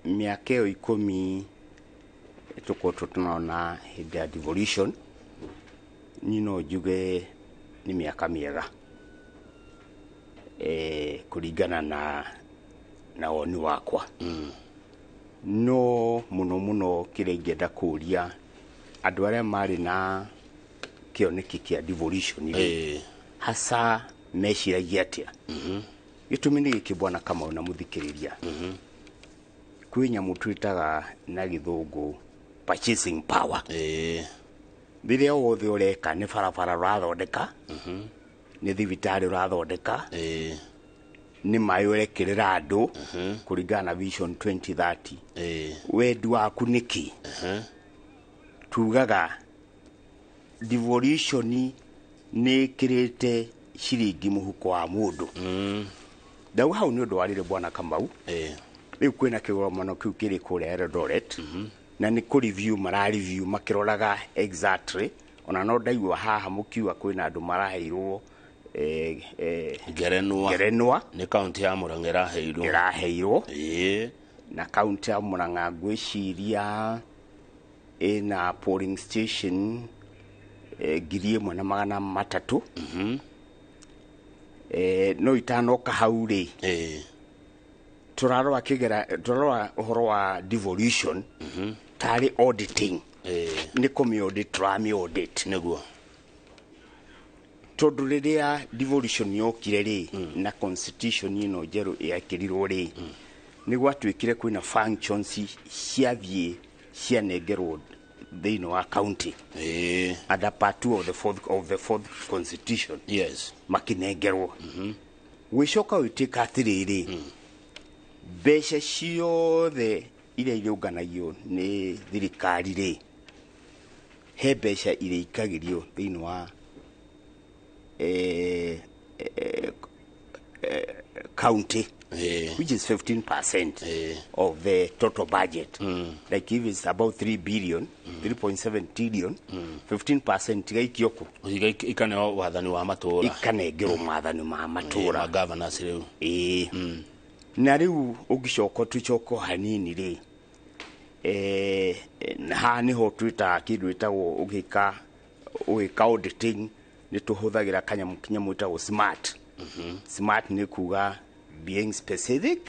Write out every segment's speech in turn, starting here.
Mĩaka ĩyo 10 tũkoretwo tunaona hĩndĩ ya devolution, niĩ no njuge nĩ mĩaka mĩega kũringana na woni wakwa. No mũno mũno kĩrĩa ingĩenda kũũria andũ arĩa marĩ na kĩoneki kĩa devolution rĩ, hasa meciragia atĩa? Gĩtũmi nĩ gĩkĩ, bwana Kamau na mũthikĩrĩria, kwĩ nyamũ twĩtaga na Gĩthũngũ purchasing power. Rĩrĩa wothe ũreka, nĩ barabara ũrathondeka, nĩ thibitarĩ ũrathondeka, nĩ maĩ ũrekĩrĩra andũ kũringana na Vision 2030, wendi waku nĩkĩ? Tugaga devolution nĩ ĩkĩrĩte ciringi mũhuko wa mũndũ. Ndauga hau nĩ ũndũ wa rĩrĩ, bwana Kamau, rĩu kwĩna kĩgomano kĩu kĩrĩ kũrĩa Eldoret, na nĩ kũ review mara review makĩroraga exactly. Ona no ndaigua haha mũkiuga kwĩna andũ maraheirwo ngerenwa. Ngerenwa. Nĩ kaunti ya Murang'a ĩraheirwo. Ĩraheirwo. Na kaunti ya Murang'a ngwĩciria ĩna polling station 1300. No itanoka hau rĩ, tũrarora kĩgera, tũrarora ũhoro wa devolution tarĩ auditing. Nĩ kũmĩ audit tũramĩ audit. Tondũ rĩrĩa devolution yokire rĩ, na constitution ĩno njerũ yekĩrirwo rĩ, nĩ gwatuĩkire kwĩna functions ciathiĩ cianengerwo thĩinĩ wa county under part 2 of the fourth constitution. Makinengerwo, gwĩcoka gwĩtuĩka atĩrĩrĩ, mbeca ciothe iria irĩũnganagio nĩ thirikari rĩ, he mbeca irĩikagĩrio thĩinĩ wa county, which is 15% of the total budget. Like if it's about 3 billion, 3.7 trillion, 15% igaikio kũ? Ikaneo wathani wa matũra. Ikanengerwo maathani ma matũra. Ma governors rĩu. Ĩĩ, na rĩu ũngĩcoka tũcoke hanini rĩ, na haha nĩho twĩtaga kĩndũ ĩtagwo ũgĩka auditing, nĩ tũhũthagĩra kanyamũ kanyamũ ĩtagwo SMART. SMART nĩ kuga being specific,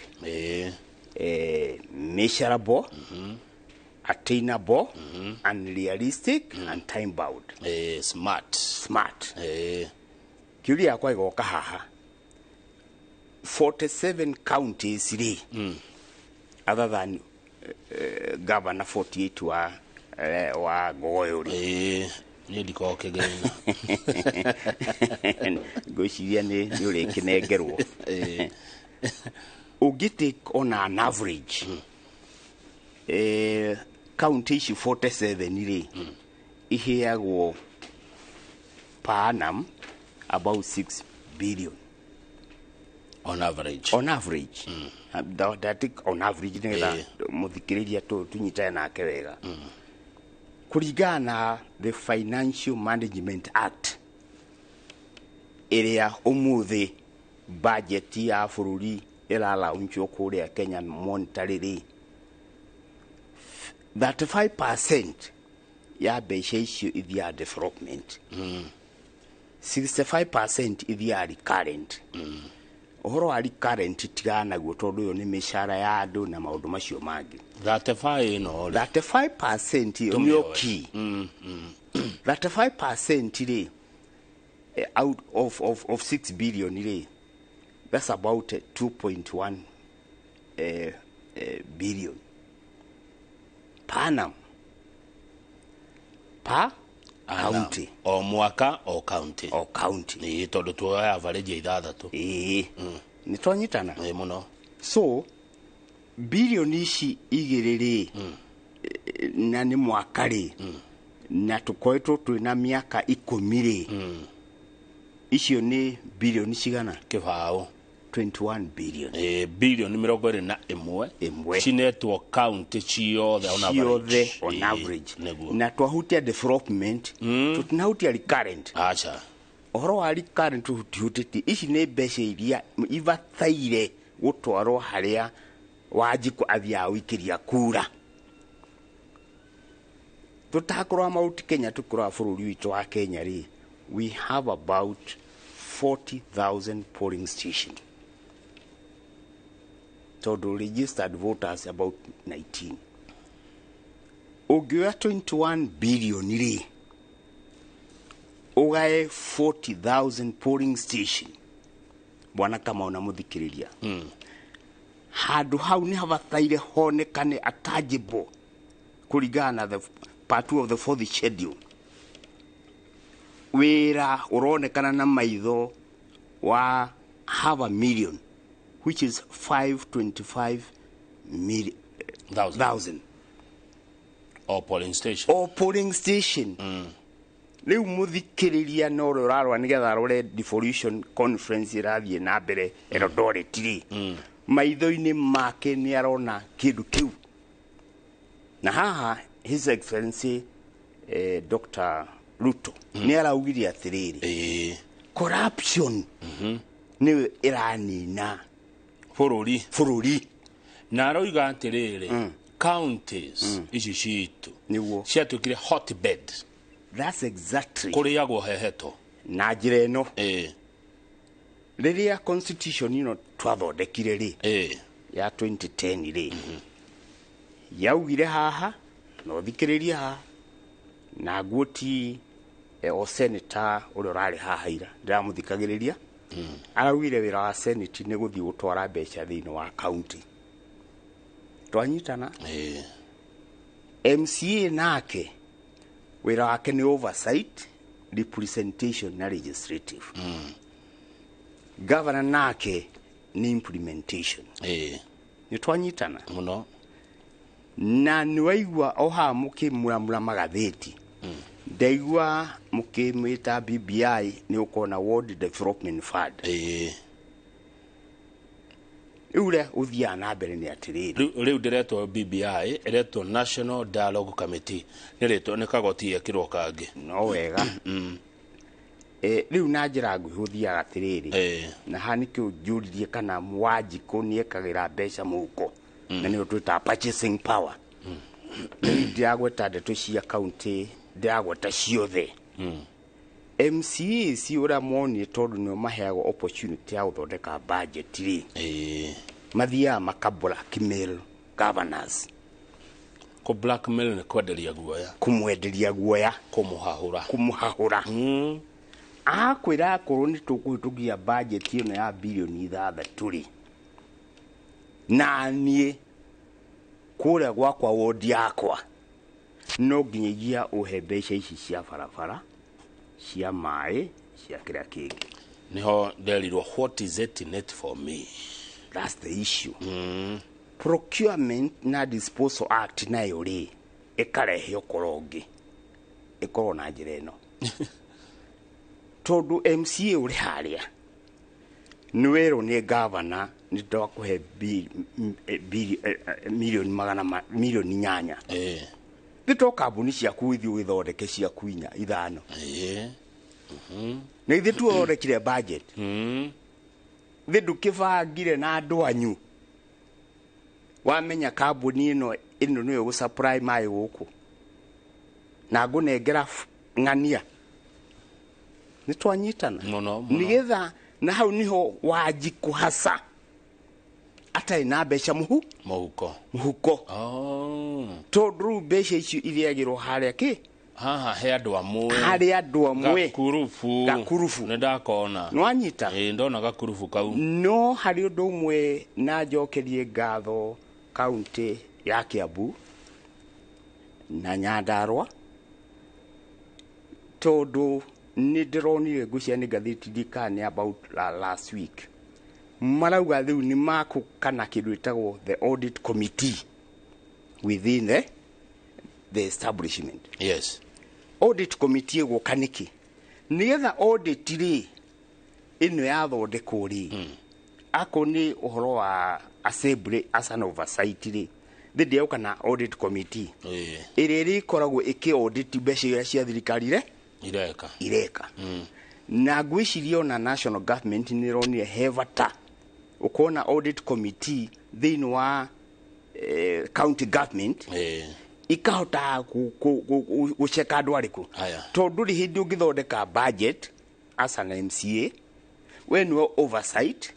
measurable, attainable and realistic and time bound. Smart. SMART. Kĩũria yakwa ĩgoka haha, 47 counties rĩ, other than governor 48 wa Ngogoyo rĩ, Niĩ ndikoragwo kĩgĩna. Ngwĩciria nĩ ũrĩkĩnengerwo. Ũngĩ take on an average, county ici 47 rĩ, iheagwo per annum about 6 billion. On average. On average. That on average nĩgetha mũthikĩrĩria tũnyitane nake wega. Kũringana na the Financial Management Act ĩrĩa ũmũthĩ budget ya bũrũri ĩralaunchwo kũrĩa Kenya Monetary rĩ, 35% ya mbeca icio ithiaga development, 65% ithiaga recurrent. Ũhoro wa recurrent tigana naguo, tondũ ĩyo nĩ mĩcara ya andũ na maũndũ macio mangĩ. 35 ĩno rĩ? 35% ĩyo nĩyo Tũmĩoe. key. 35% rĩ, out of 6 billion rĩ, that's about 2.1 billion per annum per county. O mwaka o county. O county. Ĩĩ, tondũ tuoya average ya ithathatũ. Ĩĩ, nĩ twanyitana? Ĩĩ, mũno. So bilioni ici igĩrĩ rĩ, na nĩ mwaka rĩ, na tũkoretwo twĩna mĩaka 10 rĩ, icio nĩ bilioni cigana? 20. 21 billion. Ĩĩ, bilioni 21. Ĩmwe. Cinetwo county ciothe on average. Ciothe on Ĩĩ, average. Nĩguo. Na twahutia development, tũtinahutia recurrent. Aca. Ũhoro wa recurrent tũtihutĩtie. Ici nĩ mbeca iria ibataire gũtwarwo harĩa Wanjikũ athiaga gũikĩria kura. Tũtakũrora Mount Kenya, tũkũrora bũrũri witũ wa Kenya rĩ, we have about 40,000 polling station, tondũ registered voters about 19. Ũngĩoya 21 billion rĩ, ũgae 40,000 polling station, bwana Kamau na mũthikĩrĩria, handũ hau nĩ habataire honekane a tangible, kũringana na the part 2 of the fourth schedule, wĩra ũronekana na maitho wa half a million, which is 525 million thousand thousand o polling station. O polling station. Rĩu mũthikĩrĩria na ũrĩa ũrarora nĩgetha arore devolution conference ĩrathiĩ na mbere Eldoret rĩ, maitho-inĩ make nĩ arona kĩndũ kĩu. Na haha His Excellency Dr. Ruto nĩ araugire atĩrĩrĩ, corruption nĩyo ĩranina bũrũri. Bũrũri. Na aroiga atĩrĩrĩ, counties ici citũ Nĩguo. ciatuĩkire hotbed. That's exactly. Kũrĩagwo heheto. Na njĩra ĩno, rĩrĩa constitution ĩno twathondekire rĩ, ya 2010 rĩ, yaugire haha na ũthikĩrĩrie haha na nguoti o senator ũrĩa ũrarĩ haha ira ndĩramũthikagĩrĩria, araugire wĩra wa senate nĩ gũthiĩ gũtwara mbeca thĩinĩ wa county. Twanyitana? MCA nake wĩra wake nĩ oversight, representation na legislative. Governor nake nĩ implementation. Nĩ twanyitana? Mũno. Na nĩ waigua o haha mũkĩmuramura magathĩti, ndaigua mũkĩmĩta BBI, nĩ ũkona World Development Fund. Rĩu ũrĩa ũthiaga na mbere nĩ atĩrĩrĩ, Rĩu ndĩretwo BBI, ĩretwo National Dialogue Committee, nĩ rĩtwa nĩ kagoti gekĩrwo kangĩ. No wega. Rĩu na njĩra nguhĩ ũthiaga atĩrĩrĩ, na haha nĩkĩo njũririe kana Wanjikũ nĩ ekagĩra mbeca mũhuko, na nĩyo twĩtaga purchasing power. Rĩu ndiragweta ndeto cia county, ndĩragweta ciothe. MCAs ũrĩa monire, tondũ nĩo maheagwo opportunity ya gũthondeka budget rĩ, mathiaga maka blackmail governors. Kũ blackmail nĩ kwenderia guoya. Kũmwenderia guoya. Kũmũhahũra. Kũmũhahũra. Akwĩra akorwo nĩ tũkũhĩtũkia budget ĩno ya birioni 6 rĩ, na niĩ kũrĩa gwakwa wodi yakwa no nginyagia ũhe mbeca ici cia barabara, cia maĩ, cia kĩrĩa kĩngĩ. Niho nderirwo, "What is it in it for me?" That's the issue. Procurement na Disposal Act nayo rĩ, ĩkarehe ũkoro ũngĩ, ĩkorwo na njĩra ĩno, tondũ MCA ũrĩ harĩa nĩ werwo nĩ gavana nĩ ndakũhe milioni magana milioni 8, nĩ to kambuni ciaku ithiĩ ũgĩthondeke ciaku inya ithano. Na ithuĩ tuothondekire budget, thĩ ndũkĩbangire na andũ anyu, wamenya kambuni ĩno ĩno nĩyo ĩgũ supply maĩ gũkũ na ngũnengera ng'ania. Nĩ twanyitana? Mũno, mũno. Nĩgetha na hau niho Wanjikũ hasa atarĩ na mbeca mũhu mũhuko. Mũhuko. Oh. Tondũ rĩu mbeca icio irĩagĩrwo harĩa kĩ? Haha he andũ amwe. Harĩ andũ amwe. Gakurubu. Gakurubu. Nĩ ndakona. Nĩwanyita? Ĩĩ, ndona gakurubu kau. No harĩ ũndũ ũmwe na njokerie ngatho kaunti ya Kiambu na Nyandarua, tondũ nĩ ndĩronire ngwĩciria nĩ ngathĩti ndikana nĩ about last week, marauga rĩu nĩ makũkana kĩndũ ĩtagwo the audit committee within the establishment. Audit committee ĩgũka nĩkĩ? Nĩgetha audit rĩ ĩno yathondekwo rĩ, akorwo nĩ ũhoro wa assembly as an oversight rĩ, thĩ ndĩoka na audit committee ĩrĩa ĩrĩkoragwo ĩkĩ audit mbeca iria cia thirikari re ireka. Ireka. Na ngwĩciria ona national government nĩ ĩronire he bata ũkona audit committee thĩinĩ wa county government ikahota guceka andu ariku tondu ri hindi ungithondeka budget as an MCA we niwe oversight,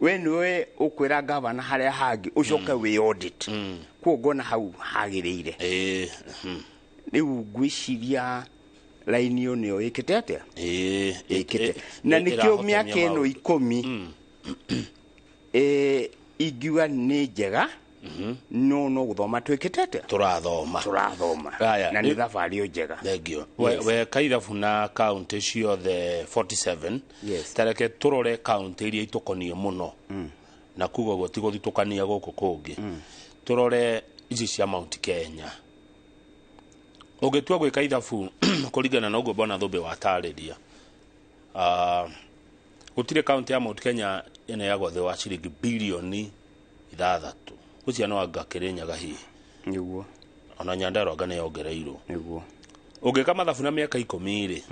we niwe ukwira gavana haria hangi ucoke wi audit kuo ngona hau hagiriire. Riu ngwiciria laini ĩyo nĩyo ĩkĩte atĩa ĩkĩte na nĩkĩo mĩaka ĩno 10 ingiuga nĩ njega no no gũthoma twĩkĩte atĩa tũrathoma na nĩ thabarĩ ĩyo njega. Thank you. We kaithabu na county ciothe 47 tareke tũrore county iria itũkoniĩ mũno na kuga ũguo ti gũthitũkania gũkũ kũngĩ, tũrore ici cia Mount Kenya. Ũngĩtua gwĩka ithabu kũringana na ũguo Bwana Thũmbĩ watarĩria, gũtirĩ county ya Mount Kenya ĩneagwo thĩ wa ciringi bilioni 6 gũcia no anga Kĩrĩnyaga hihi nĩguo, ona Nyandarua anga nĩyongereirwo nĩguo. Ũngĩka mathabu na mĩaka 10 rĩ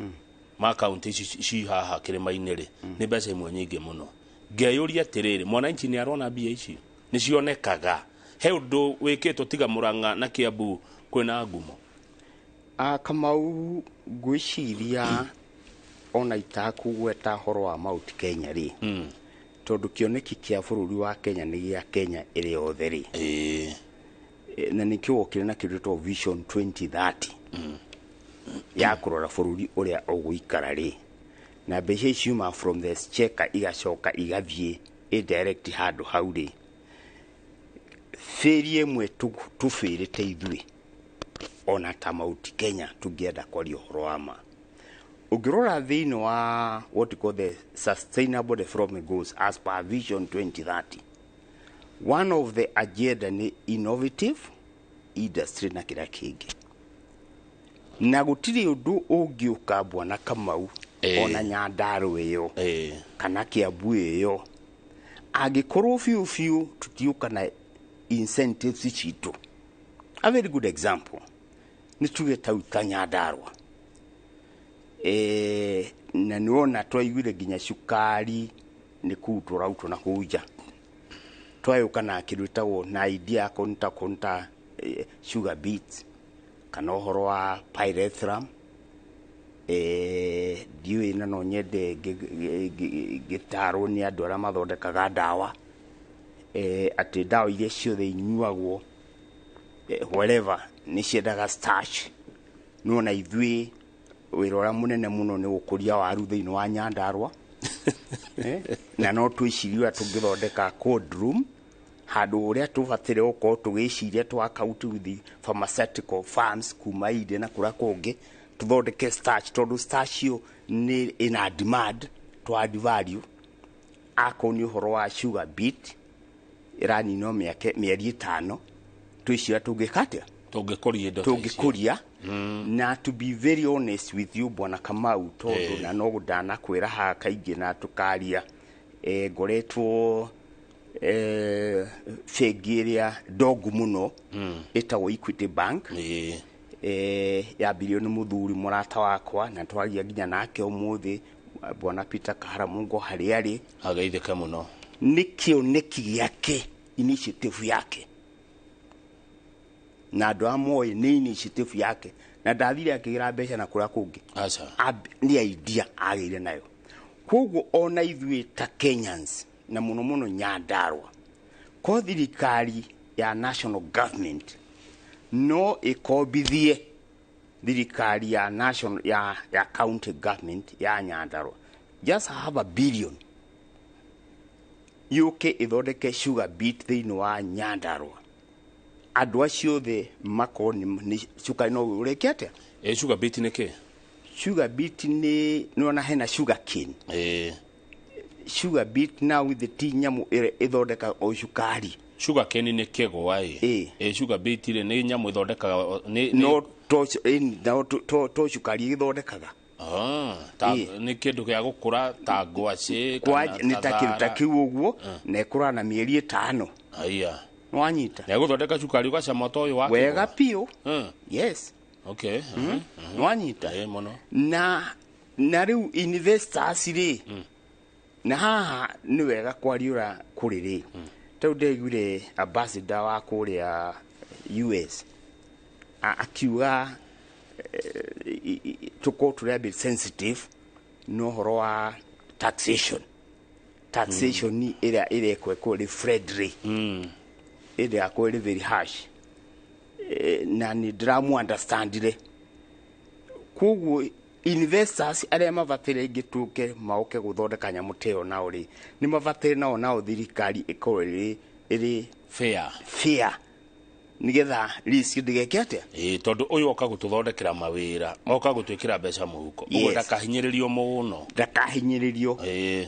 ma county ici ci haha kĩrĩma-inĩ rĩ nĩ mbeca imwe nyingĩ mũno. Ngeyũria atĩrĩrĩ, mwananchi nĩ arona mbia icio nĩ cionekaga? He ũndũ wĩkĩtwo tiga Murang'a na Kiambu kwĩna ngumo? Kamau ngwĩciria ona itakugweta horo wa Mount Kenya rĩ, tondũ kĩoneki kĩa bũrũri wa Kenya nĩ gĩa Kenya ĩrĩ yothe rĩ, na nĩkĩo wokire na kĩndũ gĩtagwo Vision 2030 ya kũrora bũrũri ũrĩa ũgũikara rĩ, na mbeca ici ciuma from the exchequer igacoka igathiĩ indirect handũ hau rĩ. Bĩri ĩmwe tũbĩrĩte ithuĩ ona ta Mount Kenya tũngĩenda kwaria ũhoro wa ma, ũngĩrora thĩinĩ wa what you call the Sustainable Development Goals as per Vision 2030, one of the agenda nĩ innovative industry na kĩrĩa kĩngĩ, na gũtirĩ ũndũ ũngĩũka Bwana Kamau ona Nyandarua ĩyo kana Kiambu ĩyo angĩkorwo biũ biũ tũtiũka na incentives citũ. A very good example nĩ tuge tau ta Nyandarua, na nĩwona twaiguire nginya cukari nĩ kũu tũrautwo na kũu nja, twayũka na kĩndũ gĩtagwo na idea konta sugar beets kana ũhoro wa pyrethrum. Ndiũĩ na no nyende ngĩtarwo nĩ andũ arĩa mathondekaga ndawa, atĩ ndawa iria ciothe inyuagwo wherever nĩ ciendaga starch. Nĩwona ithuĩ wĩra ũrĩa mũnene mũno nĩ gũkũria waru thĩinĩ wa Nyandarua, na no twĩcirie ũrĩa tũngĩthondeka cold room handũ ũrĩa tũbataire gũkorwo tũgĩciria twa out with the pharmaceutical farms kuma India na kũrĩa kũngĩ tũthondeke starch, tondũ starch ĩyo nĩ ĩna demand to add value. Akorwo nĩ ũhoro wa sugar beet ĩraninwo mĩeri 5, twĩciria tũngĩka atĩa tũngĩkũria indo ta icio. Tũngĩkũria. Na to be very honest with you Bwana Kamau, tondũ na no ndanakwĩra haha kaingĩ na tũkaria, ngoretwo bengi ĩrĩa ndongu mũno ĩtagwo Equity Bank, yambirio nĩ mũthuri mũrata wakwa na twaria nginya nake ũmũthĩ Bwana Peter Kahara Mungo harĩa arĩ, ageithĩke mũno. Nĩ kĩoneki gĩake, initiative yake, na andũ a moĩ nĩ initiative yake, na ndathire akĩgĩra mbeca na kũrĩa kũngĩ. Nĩ idea agĩire nayo. Koguo ona ithuĩ ta Kenyans na mũno mũno Nyandarua, ko thirikari ya national government no ĩkombithie thirikari ya national ya county government ya Nyandarua just have a billion yũke ĩthondeke sugar beet thĩinĩ wa Nyandarua, andũ acio othe makorwo nĩ cukari no ũreke atĩa? Sugar beet nĩ kĩ? Sugar beet nĩ nĩwona hena sugar cane. Sugar beet now with the tea nyamũ ĩrĩa ĩthondekaga o cukari. Sugar cane nĩ kĩgwa ĩ. Sugar beet rĩ nĩ nyamũ ĩthondekaga no to cukari ĩthondekaga. Nĩ kĩndũ gĩa gũkũra ta ngwacĩ kana nĩ ta kĩndũ ta kĩu ũguo, na ĩkũraga na mĩeri 5. Aya. Nĩwanyita? Na ĩgũthondeka cukari ũgacama ta ũyũ wa kĩgwa. Wega biũ. Yes. Okay. Nĩwanyita? Mũno. Na rĩu investors rĩ, na haha nĩ wega kwariũra kũrĩ rĩ. Rĩu ndĩraiguire ambassador wa kũrĩa US akiuga tũkorwo tũrĩ a bit sensitive na ũhoro wa taxation ĩrĩa ĩrekwo ĩkorwo ĩrĩ friendly, ĩrĩa ĩkorwo ĩrĩ very harsh. Na nĩ ndĩramu understandire. Koguo investors arĩa mabatĩre ingĩ tũke maũke gũthondeka nyamũ ta ĩyo nao rĩ, nĩ mabatĩre nao thirikari ĩkorwo ĩrĩ fair, fair, nĩgetha risk ndĩgeke atĩa. Ĩĩ, tondũ ũyũ oka gũtũthondekera mawĩra, oka gũtwĩkĩra mbeca mũhuko ũguo, ndakahinyĩrĩrio mũno. Ndakahinyĩrĩrio.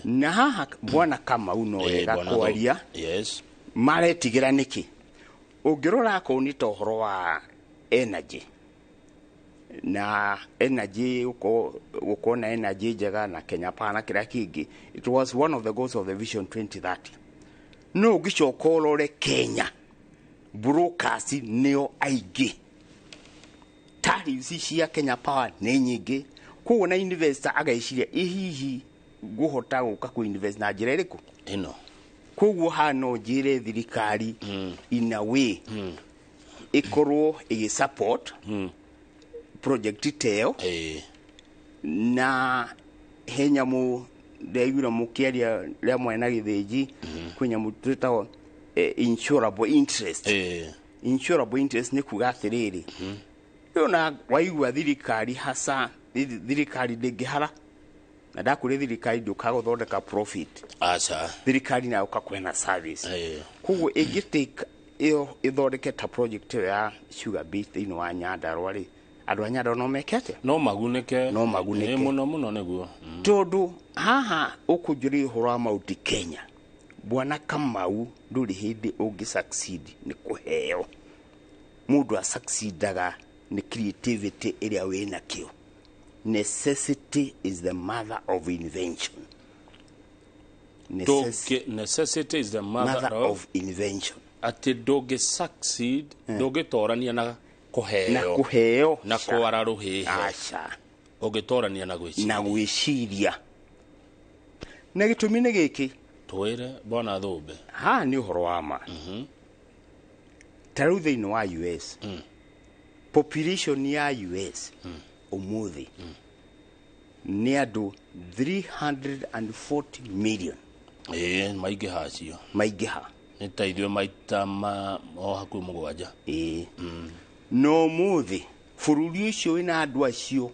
Na haha bwana Kamau no wega bwana kwaria. Maretigĩra nĩkĩ? Ũngĩrora akorwo nĩ ta ũhoro wa energy, na energy gũkorwo na energy njega na Kenya Power na kĩrĩa kĩngĩ, it was one of the goals of the Vision 2030. No ũngĩcoka ũrore Kenya, brokers nĩo aingĩ, tariffs cia Kenya Power nĩ nyingĩ. Koguo na investor ageciria, ĩ hihi ngũhota gũka kũ invest na njĩra ĩrĩkũ ĩno? Koguo haha no njĩre thirikari in a way ĩkorwo ĩgĩ support project ta ĩyo. Na he nyamũ ndaiguire mũkĩaria rĩa mwena gĩthĩnji, kwĩ nyamũ twĩtagwo insurable interest. Insurable interest nĩ kuga atĩrĩrĩ, rĩu na waigua thirikari, hasa thirikari ndĩngĩhara, na ndakwĩrĩ thirikari ndũkaga gũthondeka profit. Aca. Thirikari nayo ũka service. Koguo ĩngĩ take ĩyo ĩthondeke ta project ĩyo ya sugar beet thĩinĩ wa Nyandarua rĩ, andũ a Nyandarua no meke atĩa? No magunĩke. No magunĩke. Ĩĩ, mũno mũno nĩguo. Tondũ haha ũkũnjũria ũhoro wa Mount Kenya, bwana Kamau, ndũrĩ hĩndĩ ũngĩ succeed nĩ kũheo. Mũndũ asucceedaga nĩ creativity ĩrĩa wĩnakĩo. Necessity is the mother of invention. Necessity is the mother, mother of, of invention. Atĩ ndũngĩ succeed, ndũngĩtorania na na kũheo, kũheo, na kwara rũhĩhe. Aca. Ũngĩtorania na gwĩciria. Na gwĩciria. Na gĩtũmi nĩ gĩkĩ. Twĩre, bwana Thũmbĩ. Haha nĩ ũhoro wa ma. Ta rĩu thĩinĩ wa US, population ya US ũmũthĩ nĩ andũ 340 million. Ĩĩ, maingĩha acio. Maingĩha. Nĩ ta ithuĩ maita ma o hakuhĩ 7. Ĩĩ, no ũmũthĩ bũrũri ũcio wĩna andũ acio,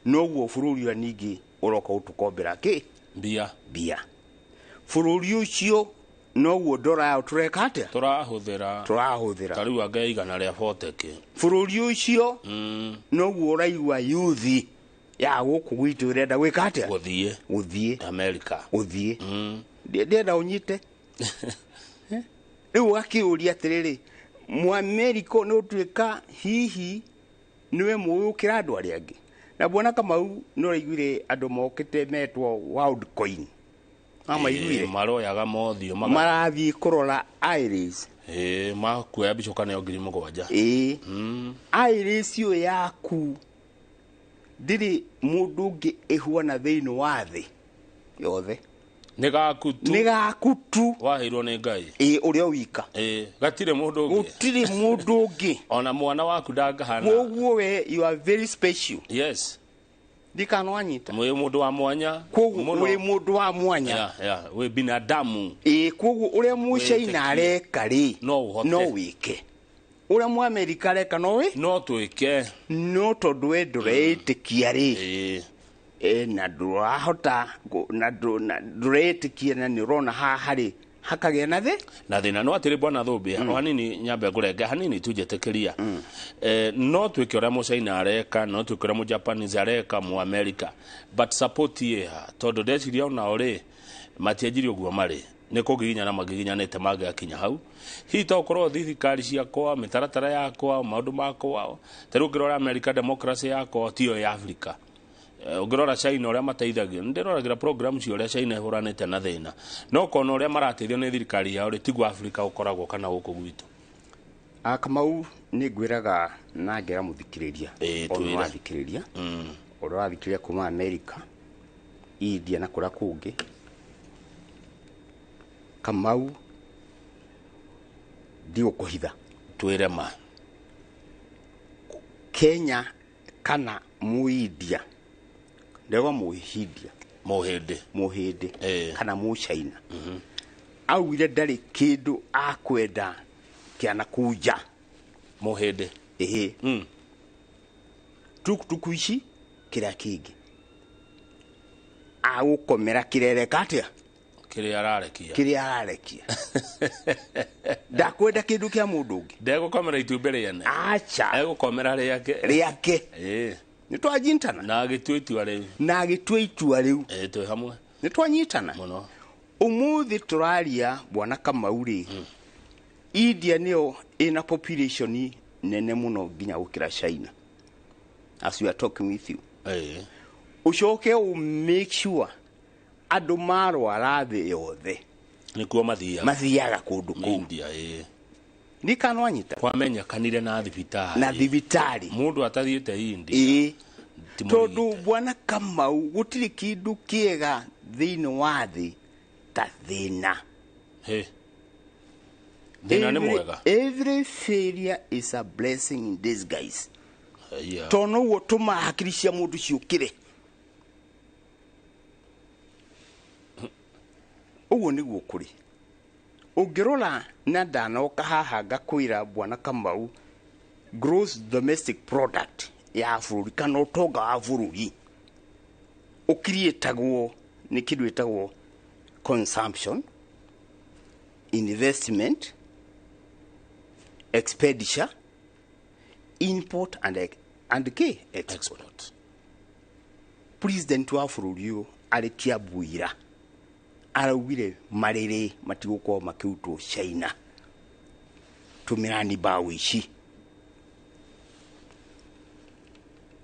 noguo bũrũri ũrĩa ningĩ ũroka gũtũkombera kĩ? Mbia. Mbia. Bũrũri ũcio noguo ndora yao tũreka atĩa? Tũrahũthĩra. Tũrahũthĩra. Ta rĩu anga 140 kĩ. Bũrũri ũcio noguo ũraigua yuthi ya gũkũ gwitũ ĩrenda gwĩka atĩa? Gũthiĩ. Gũthiĩ. Amerika. Gũthiĩ. Ndĩrenda ũnyite. Rĩu ũgakĩũria atĩrĩrĩ, Mũamerika nĩ ũtuĩka hihi nĩwe mũĩ gũkĩra andũ arĩa angĩ? Na bwana Kamau, nĩ ũraiguire andũ mokĩte metwo World Coin, amaiguire? Maroyaga mothiũ marathiĩ kũrora iris. Ĩĩ, makuoya mbica ũkaneo 7,000. Ĩĩ, iris ĩyo yaku ndĩrĩ mũndũ ũngĩ ĩhuana thĩinĩ wa thĩ yothe. Nĩ gaku tu. Nĩ gaku tu. Waheirwo nĩ Ngai. Ĩĩ, ũrĩa wika. Ĩĩ, gatirĩ mũndũ ũngĩ. Gũtirĩ mũndũ ũngĩ. Ona mwana waku ndangahana. Koguo we, you are very special. Ndikana wanyita. Mwĩ mũndũ wa mwanya. Koguo mũno. ũrĩ mũndũ wa mwanya. Yeah, wĩ binadamu. Ĩĩ, koguo ũrĩa mũcaina Wĩtĩkie. areka rĩ, No ũhote. no wĩke. Ũrĩa mũamerika areka no wĩ no twĩke. No tondũ we ndũreĩtĩkia rĩ, na ndũrahota na ndũreĩtĩkia, na nĩ ũrona haha rĩ hakagĩa na thĩ. Na thĩna no atĩrĩ, bwana Thũmbĩ, o hanini nyambe ngũrenge hanini tu njĩtĩkĩria. No twĩke ũrĩa mũcaina areka, no twĩke ũrĩa mũjapanese areka, mũamerika, but support ĩha? Tondũ ndeciria onao rĩ, matianjirie ũguo marĩ, nĩ kũgiginyana magiginyanĩte mangĩgakinya hau. Hihi to ũkorwo thirikari ciakwa, mĩtaratara yakwa, maũndũ makwa? Ta rĩu ũngĩrora America, democracy yakwa tiyo ya Africa. Ũngĩrora China ũrĩa mateithagio, nĩ ndĩroragĩra program cia ũrĩa China ĩhũranĩte na thĩna, no kona ũrĩa marateithio nĩ thirikari yao rĩ, tiguo Africa ũkoragwo kana gũkũ gwitũ. Kamau, nĩ ngwĩraga na ngera mũthikĩrĩria, ona twĩre. Wathikĩrĩria ũrĩa wathikĩrĩria kuma America, India na kũrĩa kũngĩ, Kamau, Ndigũkũhitha. Twĩre ma. Kenya kana Mũindia, ndego Mũhindia, Mũhĩndĩ. Mũhĩndĩ kana Mũchaina augire ndarĩ kĩndũ akwenda kĩana kunja. Mũhĩndĩ. Ĩhĩ. Tukutuku ici kĩrĩa kĩngĩ agũkomera kĩrereka atĩa? Kĩrĩa ararekia. Kĩrĩa ararekia. Ndakwenda kĩndũ kĩa mũndũ ũngĩ. Ndegũkomera itumbĩ rĩene. Acha. Egũkomera rĩake. Rĩake. Nĩtwanyitana. Na agĩtua itua rĩu. Na agĩtua itua rĩu. Twĩ hamwe. Nĩtwanyitana. Mũno. Ũmũthĩ tũraria bwana Kamau rĩ, India nĩyo ĩna population nene mũno nginya gũkĩra China. As we are talking with you. Ũcoke ũ make sure andũ marwara thĩ yothe nĩkuo mathiaga. Mathiaga kũndũ kũu. India, Ndikanwanyita. Kwamenyekanire na thibitarĩ. Na thibitarĩ. Mũndũ atathiĩte India. Tondũ bwana Kamau gũtirĩ kĩndũ kĩega thĩinĩ wa thĩ ta thĩna. Thĩna nĩ mwega. Every failure is a blessing in disguise. Tondũ noguo tũmaga hakiri cia mũndũ ciũkĩre. Ũguo nĩguo kũrĩ. Ũngĩrora na ndanoka haha ngakwĩra bwana Kamau, gross domestic product ya bũrũri kana ũtonga wa bũrũri ũkiriĩtagwo nĩ kĩndũ gĩtagwo consumption, investment, expenditure, import and export. President wa bũrũri ũyũ arĩ Kiambu ira araugire marĩrĩ matigũkorwo makĩrutwo China. Tũmĩrani mbaũ ici.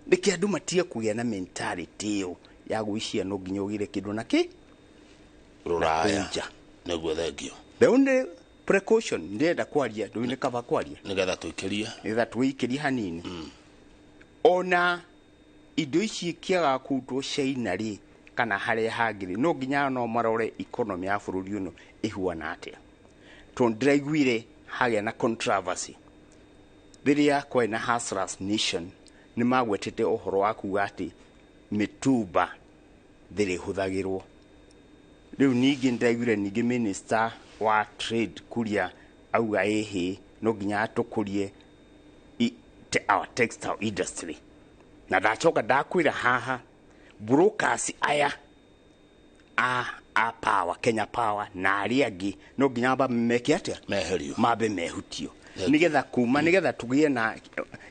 Nĩkĩ andũ matige kũgĩa na mentality ĩyo ya gwĩciria no nginya ũgĩre kĩndũ na kĩ? Rũraya. Nĩguo thengio. The only precaution ndĩrenda kwaria, ndũĩ kaba kwaria. Nĩgetha tũikĩrie. Nĩgetha tũikĩrie hanini. Ona indo ici ikĩagaga kũrutwo China rĩ, kana harĩa hangĩ rĩ, no nginya no marore economy ya bũrũri ũyũ ĩhuana atĩa. Tondũ ndĩraiguire hagĩa na controversy rĩrĩa kwarĩ na Hustlers Nation, nĩ magwetete ũhoro wa kuga atĩ mĩtumba ndĩrĩhũthagĩrwo. Rĩu ningĩ ndĩraiguire ningĩ minister wa trade Kuria auga ĩhĩ no nginya tũkũrie our textile industry. Na ndacoka ndakwĩra haha brokers aya a power, Kenya Power na arĩa angĩ no nginya mambe meke atĩa? Meherio. Mambe mehutio. Nĩgetha kuma nĩgetha tũgĩe na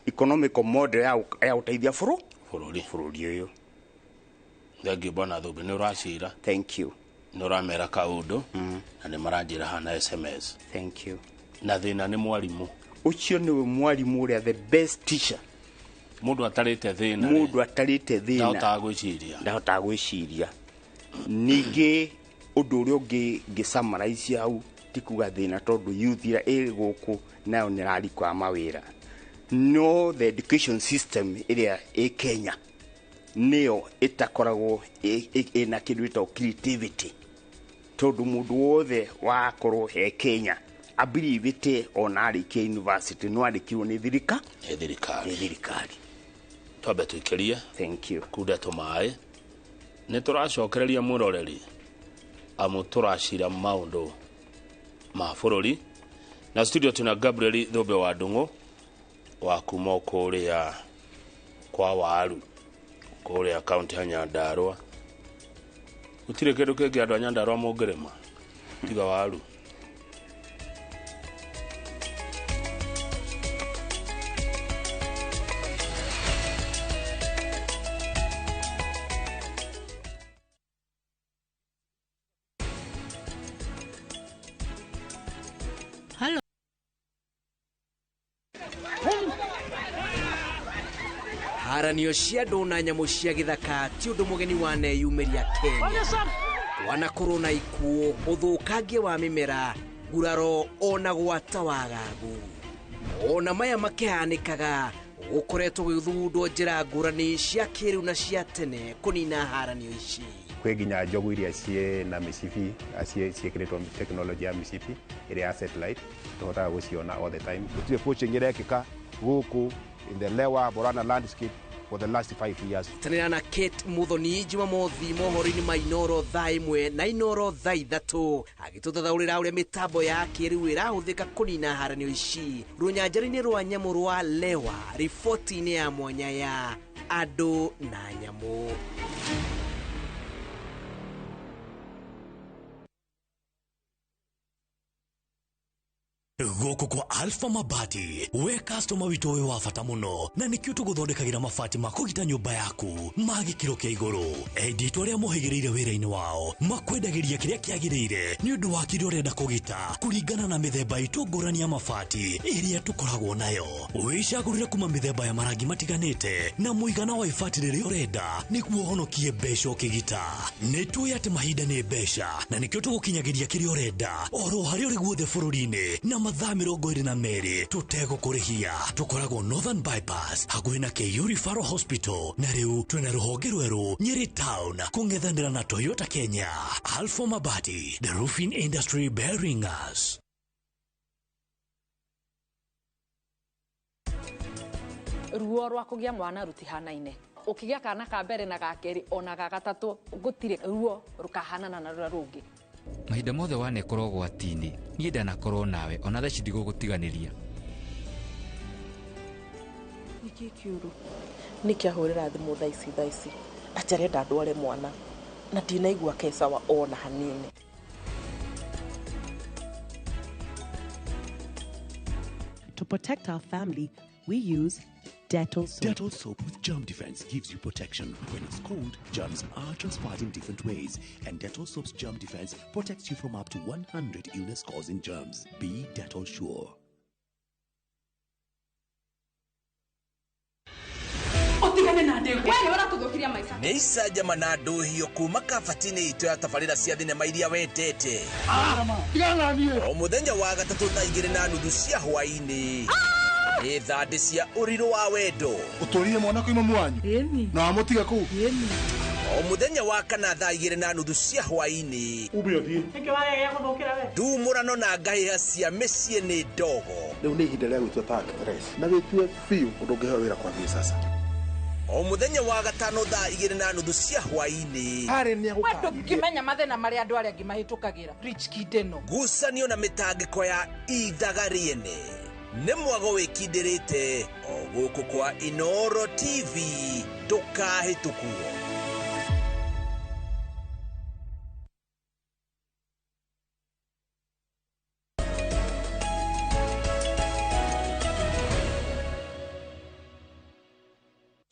economic model ya gũteithia bũrũri ũyũ. Thank you bwana Thumbi, nĩ ũracira. Thank you. Nĩ ũramera kaũndũ na nĩ maranjĩra hana SMS. Thank you. Na thĩna nĩ mwarimũ. Ũcio nĩwe mwarimũ ũrĩa the best teacher. Mũndũ atarĩte thĩna. Mũndũ atarĩte thĩna. Ndahotaga gwĩciria. Ndahotaga gwĩciria. Ningĩ ũndũ ũrĩa ũngĩ ngĩsummarize hau ti kuga thĩna tondũ youth ĩrĩa ĩ gũkũ nayo nĩ ĩrarikwa mawĩra. No the education system ĩrĩa ĩ Kenya nĩyo ĩtakoragwo ĩna kĩndũ gĩtagwo creativity. Tondũ mũndũ wothe wakorwo he Kenya abirivĩte ona arĩkia university no arĩkirwo nĩ thirikari. Nĩ thirikari. Nĩ thirikari. Twambe tũikĩrie. Thank you. Kunda tũmaĩ. Nĩ tũracokereria mwĩroreri amu tũracira maũndũ ma bũrũri. Na studio tuna Gabriel Thumbi wa Ndung'u wa kuma kũrĩa kwa Waru kũrĩa kaunti ya Nyandarua. Gũtirĩ kĩndũ kĩngĩ andũ a Nyandarua mũngĩrĩma tiga waru. Haranio cia andũ na nyamũ cia gĩthaka ti ũndũ mũgeni waneyumĩria Kenya. Wanakorwo na ikuũ, ũthũkangia wa mĩmera, nguraro ona gwata wagagu. Ona maya makĩhanĩkaga, gũkoretwo gũgĩthugundwo njĩra ngũrani cia kĩrĩu na cia tene kũnina haranio ici. Kwĩ nginya njogu iria ciĩ na mĩcibi, ciĩkĩrĩtwo technology ya mĩcibi ĩrĩa ya satellite, tũhotaga gũciona all the time. Gũtirĩ poaching ĩrekĩka gũkũ in the Lewa Borana landscape for the last 5 years. Tanĩra na Kate Muthoni Jumamothi mohoro-inĩ ma Inoro thaa 1 na Inoro thaa 3 agĩtũthathaũrĩra ũrĩa mĩtambo ya kĩrĩu ĩrahũthĩka kũnina haranio ici rũnyanjara-inĩ rwa nyamũ rwa Lewa, riboti-inĩ ya mwanya ya andũ na nyamũ. Gũkũ kwa Alpha Mabati, we customer witũ wĩ wa bata mũno, na nĩkĩo tũgũthondekagĩra mabati ma kũgita nyũmba yaku ma gĩkĩro kĩa igũrũ. Endia itũ arĩa mohĩgĩrĩire wĩra-inĩ wao makwendagĩria kĩrĩa kĩagĩrĩire nĩ ũndũ wa kĩrĩa ũrenda kũgita kũringana na mĩthemba itũ ngũrani ya mabati ĩrĩa tũkoragwo nayo. Wĩcagũrĩre kuma mĩthemba ya marangi matiganĩte na mũigana wa ibati rĩrĩa ũrenda nĩguo ũhonokie mbeca ũkĩgita. Nĩ tũĩ atĩ mahinda nĩ mbeca na nĩkĩo tũgũkinyagĩria kĩrĩa ũrenda oro harĩa ũrĩ guothe bũrũri-inĩ na mathaa 22 tũtegũkũrĩhia. Tũkoragwo Northern Bypass hakuhĩ na KU Referral Hospital, na rĩu twĩna rũhonge rwerũ Nyeri Town kũng'ethanĩra na Toyota Kenya. Alpha Mabati, the roofing industry bearing us. Ruo rwa kũgĩa mwana rũtihanaine. Ũkĩgĩa kana ka mbere na ga kerĩ ona ga gatatũ gũtirĩ ruo rũkahanana na rũrĩa rũngĩ. Mahinda mothe wanekorwo ũgwati-inĩ, niĩ ndanakorwo nawe ona thaa ici ndigũgũtiganĩria. Nĩkĩ kĩũru? Nĩkĩ ahũrĩra thimũ thaa ici atĩ arenda ndware mwana na ndinaigua kecawa ona hanini. To protect our family, we use Dettol soap. Dettol soap with germ defense gives you protection. When it's cold, germs are transferred in different ways, and Dettol soap's germ defense protects you from up to 100 illness-causing germs. Be Dettol sure. Nĩ icanjama na ndũhio kuma kabati-inĩ itũ ya tabarĩra cia thinema iria wendete. O mũthenya wa gatatũ thaa 2:30 cia hwaĩ-inĩ. Nĩ thandĩ cia ũrirũ wa wendo. Ũtũrire mwana kwĩ mamu wanyu na wamũtiga kũu. O mũthenya wa kana thaa 2:30 cia hwaĩ-inĩ. Ume ũthiĩ. Ndumũrano na ngahĩha cia mĩciĩ nĩ ndogo. Rĩu nĩ ihinda rĩa gwĩtua ta actress na wĩtue biũ ũndũ ũngĩheo wĩra kwambia sasa. O mũthenya wa gatano thaa 2:30 cia hwaĩ-inĩ. Ndũngĩmenya mathĩna marĩa andũ arĩa angĩ mahĩtũkagĩra. Rich Kid ĩno. Ngucanio na mĩtangĩko ya ithaga rĩene. Nĩ mwago wĩkindĩrĩte o gũkũ kwa Inoro TV, ndũkahĩtũkwo.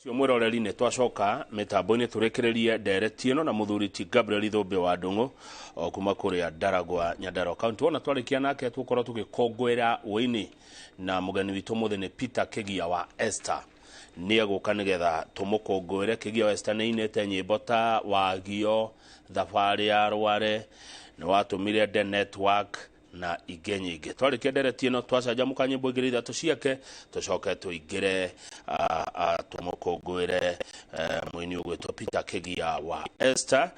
Cio mwĩroreri nĩ twacoka mĩtambo-inĩ tũrĩkĩrĩrie ndereti ĩno na mũthuri ti Gabriel Thũmbĩ wa Ndung'u o kuma kũrĩa Ndaragwa Nyandarua County. Wona twarĩkia nake tũgũkorwo tũgĩkũngũĩra ũini na mũgeni witũ mũthĩ nĩ Peter Kĩgia wa Esther. Nĩ egũka nĩgetha tũmũkũngũĩre. Kĩgia wa Esther nĩ ainĩte nyĩmbo ta Wagio, Thabarĩ ya Rware, nĩ watũmire The Network na ingĩ nyingĩ. Twarĩkia ndereti ĩno twacanjamũka nyĩmbo igĩrĩ ithatũ ciake tũcoke tũingĩre tũmũkũngũĩre mũini ũgwĩtwo Peter Kĩgia wa Esther.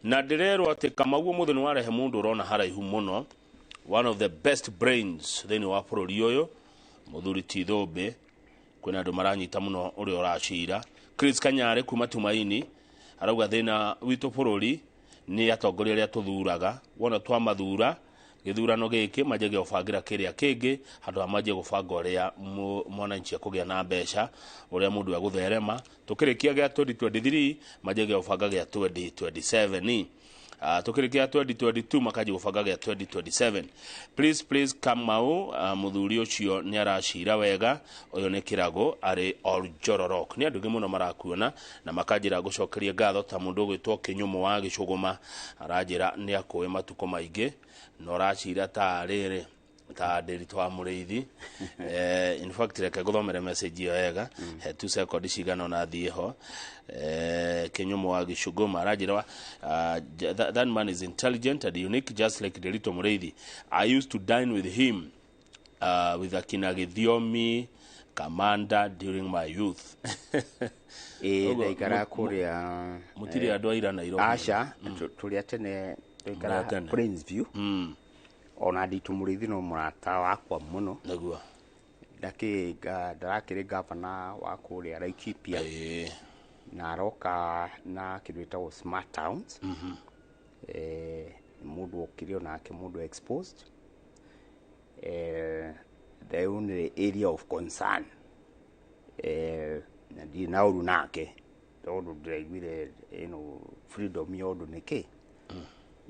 Na ndĩrerwo atĩ Kamau ũmũthĩ nĩ warehe mũndũ ũrona haraihu mũno, one of the best brains thĩinĩ wa bũrũri ũyũ, mũthuri ti Thũmbĩ. Kwĩna andũ maranyita mũno ũrĩa ũracira. Chris Kanyarĩ kuma Tumaini arauga thĩna witũ bũrũri nĩ atongoria arĩa tũthuraga, wona twamathura gĩthurano gĩkĩ manjagia gũbangĩra kĩrĩa kĩngĩ handũ ha manjie gũbanga ũrĩa mwananchi ekũgĩa na mbeca, ũrĩa mũndũ egũtherema. Tũkĩrĩkia gĩa 2023 manjagia gũbanga gĩa 2027. Tũkĩrĩkia 2022 makanjia gũbanga gĩa 2027. Please please Kamau, mũthuri ũcio nĩ aracira wega. Ũyũ nĩ Kĩrago arĩ Oljororok. Nĩ andũ aingĩ mũno marakuona na makanjĩra gũcokeria ngatho ta mũndũ ũgwĩtwo Kĩnyũmũ wa Gĩcũgũma, aranjĩra nĩ akũĩ matukũ maingĩ na ũracira ta rĩrĩ ta Ndĩritũ wa Mũrĩithi. In fact reke ngũthomere message ĩyo wega, he 2 seconds cigana ona thiĩ ho. Kĩnyũmũ wa Gĩcũgũma aranjĩra that man is intelligent and unique just like Ndĩritũ Mũrĩithi. I used to dine with him With akina Githiomi Kamanda during my youth. Ĩĩ, Ũguo, ndaikara kũrĩa. Mũtirĩ andũ aira Nairobi? Aca, tũrĩa tene twaikara Mũrĩ a tene. Plainsview. Ona Nditũ Mũrĩithi no mũrata wakwa mũno. Nĩguo. Ndakĩ ndarakĩrĩ gavana wa kũrĩa Laikipia na aroka na kĩndũ gĩtagwo smart towns. Nĩ mũndũ okire onake, mũndũ exposed. The only area of concern, na ndirĩ na ũru nake tondũ ndĩraiguire ĩno freedom ya ũndũ nĩkĩ,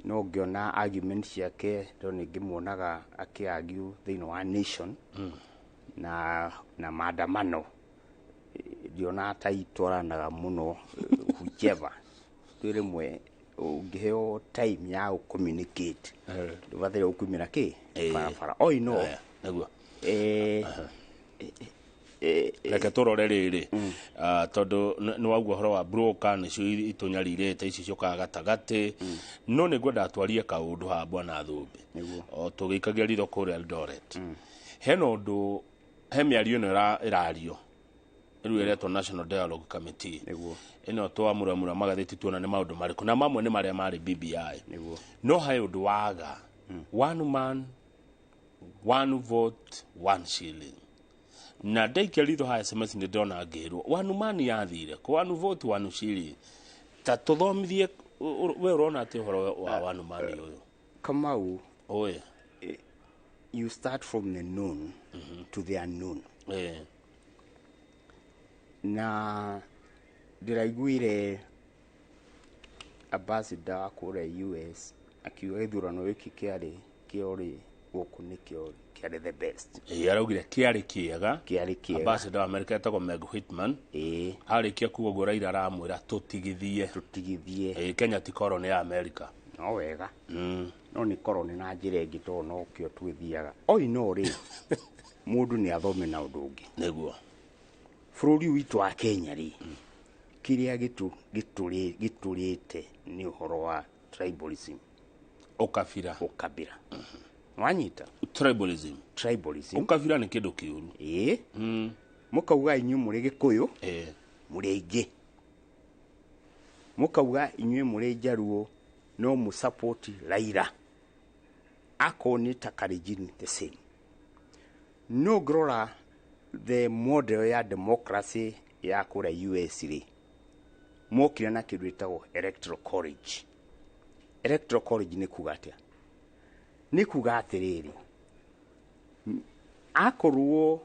no ngĩona argument ciake tondũ nĩ ngĩmuonaga akĩargue thĩinĩ wa Nation na maandamano. Ndiona ta itwaranaga mũno. Whichever, twĩ rĩmwe ũngĩheo time ya gũ communicate, ndũbataire gũkumĩra kĩ barabara oi no. Nĩguo. Reke tũrore rĩrĩ, tondũ nĩ waugua ũhoro wa broker nĩcio itũnyarirĩte, ici ciũkaga gatagatĩ. No nĩ ngwenda twarie kaũndũ haha, bwana Thũmbĩ, o tũgĩikagia ritho kũrĩa Eldoret. Hena ũndũ, he mĩario ĩno ĩrario rĩu ĩretwo National Dialogue Committee ĩno twamũramura magathĩti, tuona nĩ maũndũ marĩkũ, na mamwe nĩ marĩa marĩ BBI. No he ũndũ waga, one man, one vote, one shilling. Na ndaikia ritho ha SMS nĩ ndĩrona ngĩrwo one man yathire kũ, one vote, one shilling. Ta tũthomithie, we ũrona atĩ ũhoro wa one man ũyũ? Kamau. Oe. You start from the known to the unknown. Na ndĩraiguire ambassador wa kũrĩa US akiuga gĩthurano gĩkĩ kĩarĩ kĩorĩ gũkũ nĩkĩo kĩarĩ the best. Ĩĩ, araugire kĩarĩ kĩega. Kĩarĩ kĩega. Ambassador wa America etagwo Meg Whitman. Arĩkia kuga ũguo, Raila aramwĩra tũtigithie. Tũtigithie. Ĩĩ, Kenya ti koroni ya America. No wega. No nĩ koroni na njĩra ĩngĩ, tondũ no kĩo twĩthiaga oi. No rĩ, mũndũ nĩ athome na ũndũ ũngĩ. Bũrũri witũ wa Kenya rĩ, kĩrĩa gĩtũrĩte nĩ ũhoro wa tribalism. Ũkabira. Ũkabira, wanyita? Tribalism. Tribalism. Ũkabira nĩ kĩndũ kĩũru. Ĩĩ, mũkauga inyuĩ mũrĩ Gĩkũyũ mũrĩ aingĩ, mũkauga inyuĩ mũrĩ Njaruo no mũsupport Raila, akorwo nĩ ta Kalenjin the same. No ngĩrora the model ya democracy ya kũrĩa US rĩ, mokire na kĩndũ gĩtagwo electoral college. Electoral college nĩ kuga atĩa? Nĩ kuga atĩrĩrĩ, akorwo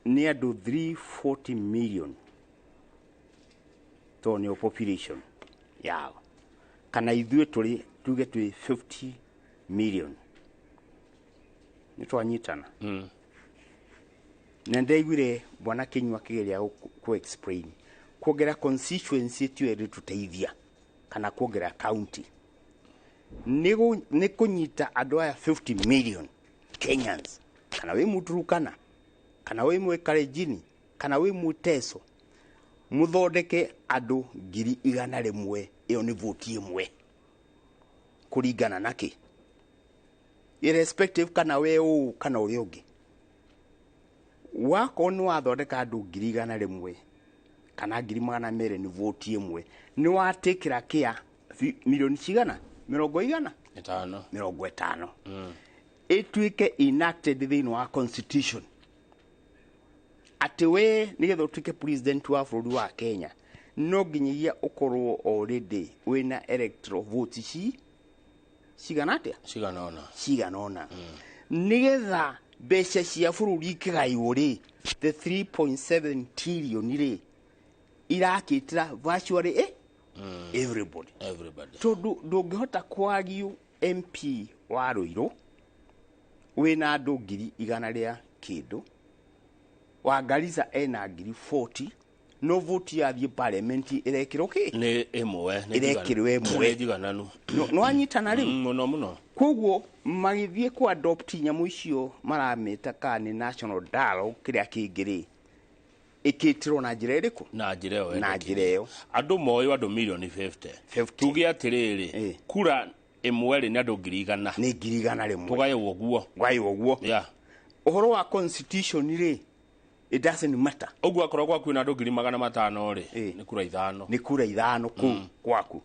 nĩ andũ 340 million, tondũ nĩo population yao, kana ithuĩ tũrĩ tuge twĩ 50 million, nĩ twanyitana. Na ndaiguire bwana Kinyua akĩgeria ku explain kuongerera constituency tiyo ĩrĩtũteithia kana kuongerera county, nĩ kũnyita andũ aya 50 million Kenyans, kana wĩ Mũturukana, kana wĩ Mwĩkalenjini, kana wĩ Mũteso, mũthondeke andũ 100,000. Ĩyo nĩ voti ĩmwe kũringana na kĩ, irrespective kana we ũũ kana ũrĩa ũngĩ. Wakorwo nĩ wathondeka andũ 100,000 kana 200,000, nĩ voti ĩmwe, nĩ watĩkĩra kĩa milioni cigana, mĩrongo igana ĩtano. 50, ĩtuĩke enacted thĩinĩ wa constitution atĩ we nĩgetha ũtuĩke president wa bũrũri wa Kenya no nginyagia ũkorwo already wĩna electoral votes ci cigana atĩa? Cigana ũna. Cigana ũna, nĩgetha mbeca cia bũrũri ikĩgaywo rĩ, the 3.7 trillion rĩ, irakĩtĩra virtually everybody. Everybody. Tondũ ndũngĩhota kwario MP wa Ruiru wĩna andũ 100,000 rĩa kĩndũ, wa Garissa ena 40,000, no voti yathiĩ parliament ĩrekĩrwo kĩ? Nĩ ĩmwe. Ĩrekĩrwo ĩmwe. Nĩ njigananu. Nĩwanyitana rĩu? Mũno mũno. Koguo magĩthiĩ ku adopt nyamũ icio maramĩta kana nĩ national dialogue, kĩrĩa kĩngĩ rĩ, ĩkĩtĩrwo na njĩra ĩrĩkũ? Na njĩra ĩyo. Na njĩra ĩyo. Andũ moyo andũ milioni 50, tuge atĩrĩrĩ, kura ĩmwe rĩ, nĩ andũ 100,000. Nĩ 100,000. Tũgaye ũguo. Gaywo ũguo. Ũhoro wa constitution rĩ, it doesn't matter. Ũguo akorwo gwaku na andũ 500,000 rĩ, nĩ kura 5. Nĩ kura 5 kũu kwaku.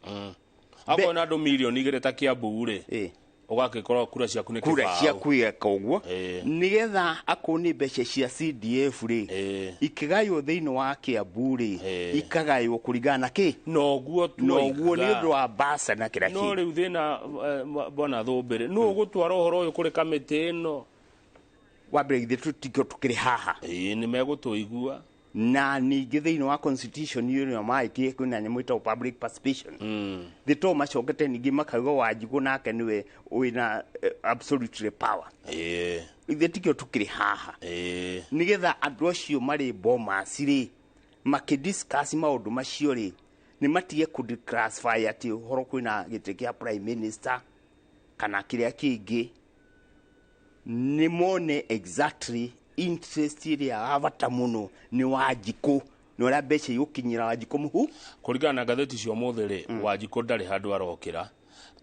Akorwo na andũ 2 million ta Kiambu rĩ, ũgagĩkorwo kura ciaku nĩ kura kĩbaũ. Ciaku igeka ũguo nĩgetha akorwo nĩ mbeca cia CDF rĩ, ikĩgaywo thĩinĩ wa Kiambu rĩ, ikagaywo kũringana na kĩ noguo. Noguo nĩ ũndũ wa basa na kĩrĩa No kĩngĩ. rĩu thĩna, bwana Thũmbĩrĩ, nũ ũgũtwara ũhoro ũyũ kũrĩ kamĩtĩ ĩno? Wa mbere, githĩ tũtikĩo tũkĩrĩ haha? Ĩĩ, nĩ megũtũigua. Na ningĩ thĩinĩ wa constitution ĩrĩa maĩkire kwĩna nyamũ ĩtagwo public participation. Thĩ to macokete ningĩ makauga Wanjigũ nake nĩwe wĩna absolutely power. Ithuĩ tikĩo tũkĩrĩ haha nĩgetha andũ acio marĩ Bomas rĩ, makĩdiscuss maũndũ macio rĩ, nĩ matige kũdeclassify atĩ ũhoro kwĩna gĩtĩ kĩa prime minister kana kĩrĩa kĩngĩ. Nĩ mone exactly interest ĩrĩa ya bata mũno nĩ Wanjikũ, nĩ ũrĩa mbeca igũkinyĩra Wanjikũ mũhu. Kũringana na ngathĩti cia ũmũthĩ rĩ, Wanjikũ ndarĩ handũ arokĩra.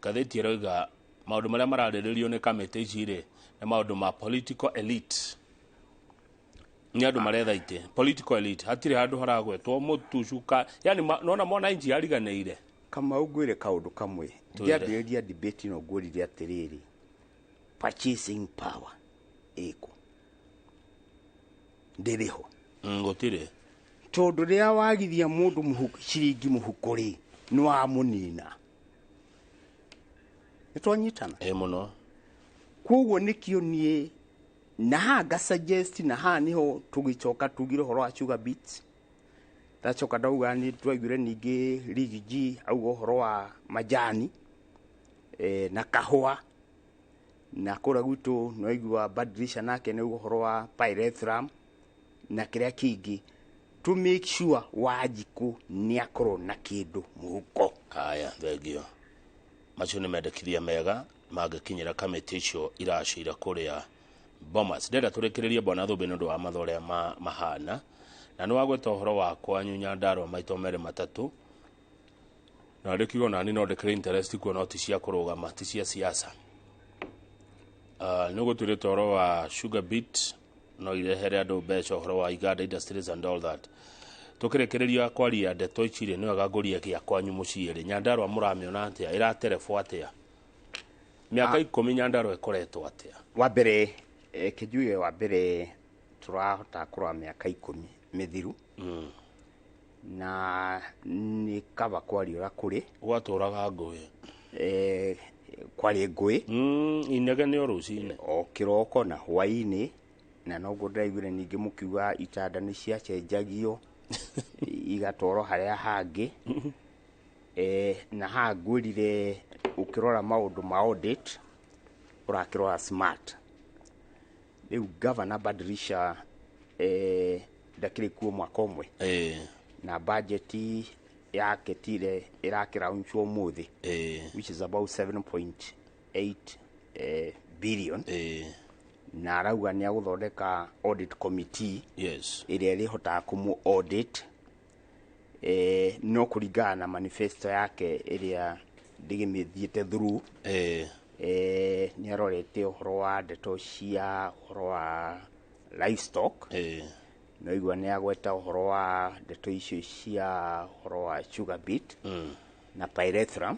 Ngathĩti ĩroiga maũndũ marĩa mararĩrĩrio nĩ kamĩtĩ ici rĩ, nĩ maũndũ ma political elite, nĩ andũ maretha itĩ, political elite. Hatirĩ handũ haragwetwo mũtu, cuka, yani nona mwananchi ariganĩire. Kamau, ngwĩre kaũndũ kamwe. Twĩre. Ngĩambĩrĩria debate ĩno ngwĩrire atĩrĩrĩ, purchasing power ĩkũ? Ndĩrĩ ho. Gũtirĩ. Tondũ rĩrĩa wagithia mũndũ mũhuko, ciringi mũhuko rĩ, nĩ wamũnina. Nĩ twanyitana? Ĩ, mũno. Koguo nĩkĩo niĩ na haha nga suggest, na haha nĩho tũgĩcoka tugire ũhoro wa sugar beets. Ndacoka ndauga nĩ twaiguire ningĩ Riggy G auga ũhoro wa majani na kahũa, na kũrĩa gwitũ nĩwaigua Badilisha nake nĩ auga ũhoro wa pyrethrum na kĩrĩa kĩngĩ, to make sure Wanjikũ nĩ akorwo na kĩndũ mũhuko. Haya, thengio. Macio nĩ mendekithia mega mangĩkinyĩra kamĩtĩ icio iracira kũrĩa Bomas. Ndĩrenda tũrĩkĩrĩrie, bwana Thũmbĩ, nĩ ũndũ wa mathaa ũrĩa mahana, na nĩ wagweta ũhoro wa kwanyu Nyandarua maita merĩ matatũ, na ndĩkiuga nani no ndĩkĩrĩ interest kuo, no ti cia kũrũgama, ti cia siasa. Nĩ ũgũtuĩrĩte ũhoro wa sugar beet no irehere andũ mbeca, ũhoro wa Iganda Industries and all that. Tũkĩrĩkĩrĩria kwaria ndeto ici rĩ, nĩ wega ngũrie gĩa kwanyu mũciĩ rĩ, Nyandarua mũramĩona atĩa? Ĩraterebwo atĩa mĩaka 10? Nyandarua ĩkoretwo atĩa? Wa mbere, kĩnjuge wa mbere tũrahota kũrora mĩaka 10 mĩthiru, na nĩ kaba kwaria ũrĩa kũrĩ. Gwatũraga ngũĩ. Kwarĩ ngũĩ. Inegene o rũcinĩ. O kĩroko na hwaĩ-inĩ, na noguo ndĩraiguire ningĩ mũkiuga itanda nĩ ciacenjagio igatwarwo harĩa hangĩ. Na haha ngwĩrire ũkĩrora maũndũ ma audit ũrakĩrora smart. Rĩu Governor Badilisha ndakĩrĩ kuo mwaka ũmwe, na budget yake tire ĩrakĩraunchwo ũmũthĩ, which is about 7.8 billion, na arauga nĩ agũthondeka audit committee ĩrĩa ĩrĩhotaga kũmũ audit. No kũringana na manifesto yake ĩrĩa ndĩgĩmĩthiĩte through, nĩ arorete ũhoro wa ndeto cia ũhoro wa livestock. No igua nĩ agweta ũhoro wa ndeto icio cia ũhoro wa sugar beet na pyrethrum.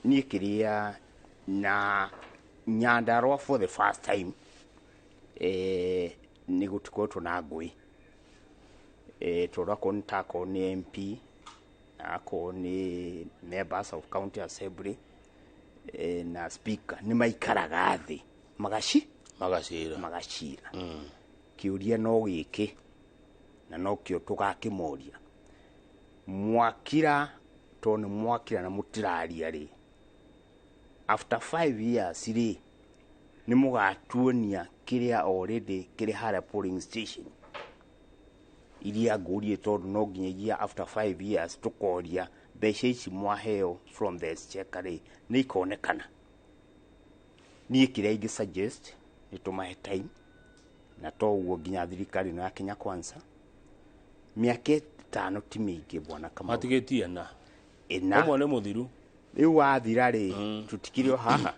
Niĩ kĩrĩa na Nyandarua for the first time, nĩ gũtikoretwo na ngũĩ, tondũ akorwo nĩ takorwo nĩ MP, akorwo nĩ members of county assembly, na speaker nĩ maikaraga thĩ magaci magacira. Magacira. Kĩũria no gĩkĩ, na nokĩo tũgakĩmoria: mwakira tondũ nĩ mwakira na mũtiraria rĩ, after 5 years rĩ, nĩ mũgatuonia kĩrĩa already kĩrĩ harĩa polling station iria ngũrie? Tondũ no nginyagia after 5 years tũkoria mbeca ici mwaheo from the exchequer rĩ, nĩ ikonekana. Niĩ kĩrĩa ingĩ suggest nĩ tũmahe time, na to ũguo nginya thirikari ĩno ya Kenya Kwanza, mĩaka 5 ti mĩingĩ, bwana Kamau. Matigĩtie na ĩna. Ũmwe nĩ mũthiru. Rĩu wathira rĩ, tũtikĩrĩ o haha.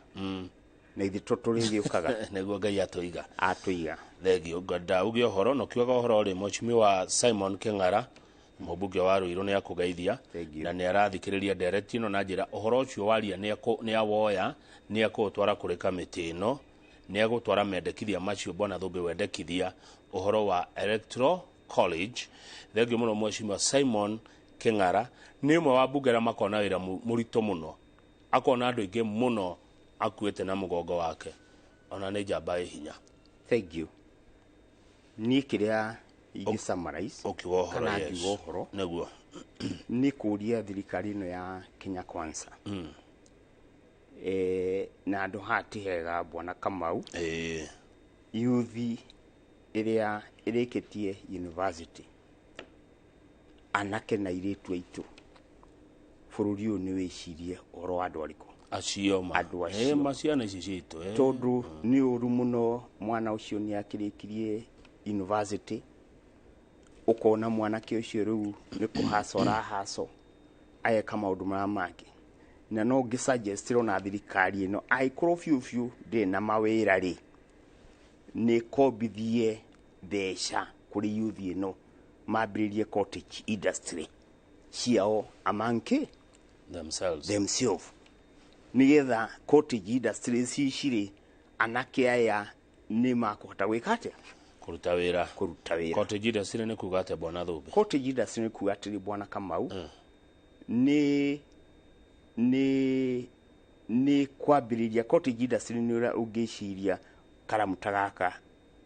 Na ithuĩ tũrĩgĩũkaga. Nĩguo Ngai atũiga. Atũiga. Thengio. Ngwenda uge ũhoro na ũkiugaga ũhoro rĩ, Mheshimiwa Simon Kĩng'ara, mũmbunge wa Ruiru, nĩ akũgeithia na nĩ arathikĩrĩria ndereti ĩno na njĩra ũhoro ũcio waria nĩ awoya, nĩ ekũũtwara kũrĩ kamĩtĩ ĩno, nĩ egũtwara mendekithia macio bwana Thũmbĩ wendekithia ũhoro wa Electoral College. Thengio mũno Mheshimiwa Simon Kĩng'ara, nĩ ũmwe wa mbunge arĩa makoragwo na wĩra mũritũ mũno, akona andũ aingĩ mũno akuĩte na mũgongo wake, ona nĩ njamba ĩ hinya. Thank you. Niĩ kĩrĩa ingĩ summarize ũkiuga ũhoro, kana yes. ngiuga ũhoro nĩguo nĩ kũria thirikari ĩno ya Kenya Kwanza na andũ haha ti hega bwana Kamau, yuthi ĩrĩa ĩrĩkĩtie university, anake na airĩtu aitũ, bũrũri ũyũ nĩ wĩcirie ũhoro wa andũ arĩkũ? Acio ma andũ acio. Ma ciana ici citũ. Tondũ nĩ ũru mũno mwana ũcio nĩ akĩrĩkirie university, ũkona mwanake ũcio rĩu nĩ kũhaco arahaco ageka maũndũ marĩa mangĩ, na no ngĩ suggest na thirikari ĩno angĩkorwo biũ biũ ndĩrĩ na mawĩra rĩ, nĩ kombithie mbeca kũrĩ youth ĩno mambĩrĩrie cottage industry ciao among themselves, themselves, nĩgetha cottage industry ici rĩ, anake aya nĩ makũhota gwĩka atĩa? Kũruta wĩra. Kũruta wĩra. Cottage industry nĩ kuga atĩa bwana Thũmbĩ? Cottage industry nĩ kuga atĩrĩ bwana Kamau, nĩ kwambĩrĩria cottage industry nĩ ũrĩa ũngĩciria karamu ta gaka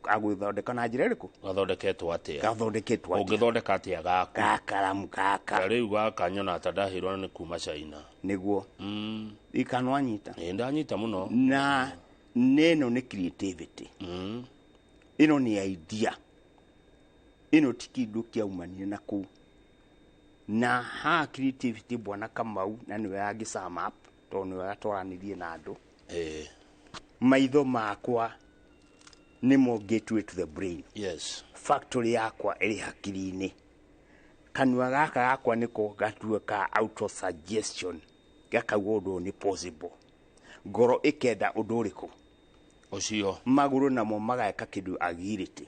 agwĩthondeka na njĩra ĩrĩkũ? Gathondeketwo atĩa? Gathondeketwo atĩa? Ũngĩthondeka atĩa gaku? Gakaramu gaka. Ta rĩu gaka nyona ta ndaheirwo nĩ kuma China. Nĩguo. Ikanwanyita. Ĩ, ndanyita mũno. Na neno nĩ creativity. Ĩno nĩ idea. Ĩno ti kĩndũ kĩaumanire na kũu. Na haha creativity bwana Kamau na nĩwe angĩ sum up tondũ nĩwe atwaranĩrie na andũ. Maitho makwa nĩmo gateway to the brain. Yes. Factory yakwa ĩrĩ hakiri-inĩ. Kanua gaka gakwa nĩko gatuĩka auto suggestion, gakauga ũndũ ũyũ nĩ possible. Ngoro ĩkenda ũndũ ũrĩkũ? Ũcio. Magũrũ namo mageka kĩndũ agility.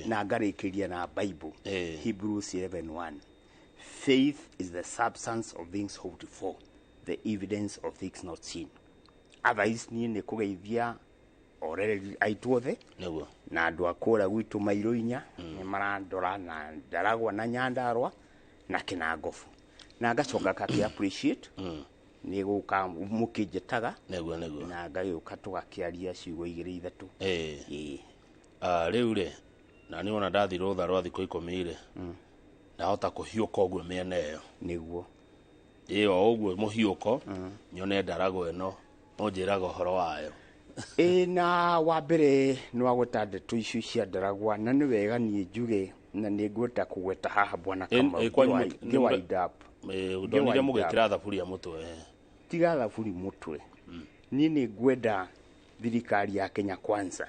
Na ngarĩkĩria na Bible. Hebrews 11:1. Faith is the substance of things hoped for, the evidence of things not seen. Otherwise niĩ nĩ kũgeithia orereri aitũ othe nĩguo na andũ a kũrĩa gwitũ mairũ inya nĩ marandora na Ndaragwa na Nyandarua na Kĩnangobu, na ngacoka ngakĩ appreciate nĩ gũka mũkĩnjĩtaga nĩguo nĩguo na ngagĩũka tũgakĩaria ciugo igĩrĩ ithatũ. Rĩu rĩ, na niĩ wona ndathiĩ rũtha rwa thikũ 10 rĩ, ndahota kũhiũka ũguo mĩena ĩyo. Nĩguo. Ĩ, o ũguo mũhiũko nyone Ndaragwa ĩno ũnjĩraga ũhoro wayo. Ĩ, na wa mbere nĩ wagweta ndeto icio cia Ndaragwa, na nĩ wega niĩ njuge na nĩ ngwenda kũgweta haha bwana Kamau, ngĩ wind up. Ndonire mũgĩkĩra thaburia mũtwe. Tiga thaburi mũtwe. Niĩ nĩ ngwenda thirikari ya Kenya Kwanza